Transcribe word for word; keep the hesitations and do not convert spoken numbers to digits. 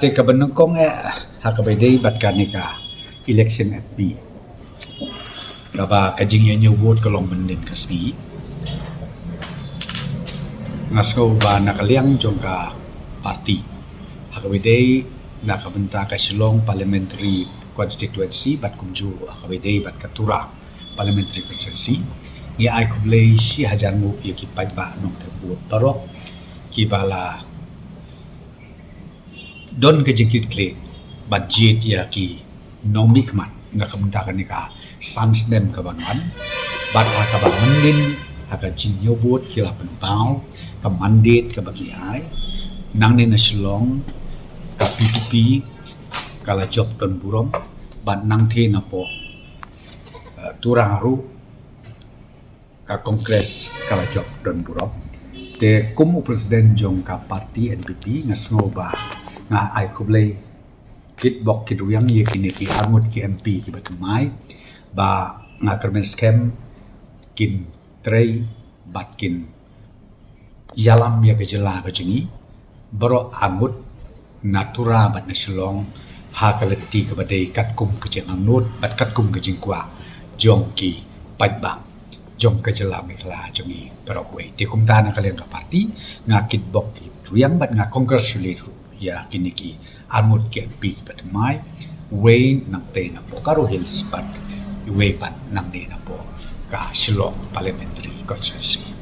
Te kaba nyngkong eh, ha kaba ïadei bad kane ka election MP, kaba ka jingïañiew vote ka long mynhynnin ka sngi, nga sngew ba na ka liang jong ka party, ha kaba ïadei na ka bynta ka Shillong Parliamentary Constituency bad kumjuh ha kaba ïadei bad ka Tura Parliamentary Constituency, ngi ai khublei shi hajar nguh ïa ki paidbah nongthep vote baroh kiba la don ka jingkitkhlieh ban jied ïa ki nongmihkhmat na ka bynta kane ka san snem kaban wan, bad ha kaba mynhynnin ha ka jingïañiew vote ki la pynpaw ka mandate kaba ki ai. Nangne na Shillong ka PPP ka la jop don burom, bad nangtei napoh, eh, Tura ruh ka Congress ka la jop don burom. Te kum u president jong ka party NPP, nga sngew ba nga ai khublei kitbok kitrwiang ïa kine ki arngut ki MP kiba thymmai, ba nga kyrmen skhem kin trei bad kin ïalam ïa ka jylla ka jong ngi baroh arngut, na Tura bad na Shillong, ha ka lynti kaba dei katkum ka jingangnud bad katkum ka jingkwah jong ki paidbah jong ka jylla Meghalaya jong ngi baroh kawei. Te kumta na ka liang ka party, nga kitbok kitrwiang bad nga congratulate ruh ïa kine ki arngut ki MP kiba thymmai, uwei nangtei napoh Garo Hills bad uwei pat nangne napoh ka Shillong Parliamentary Constituency.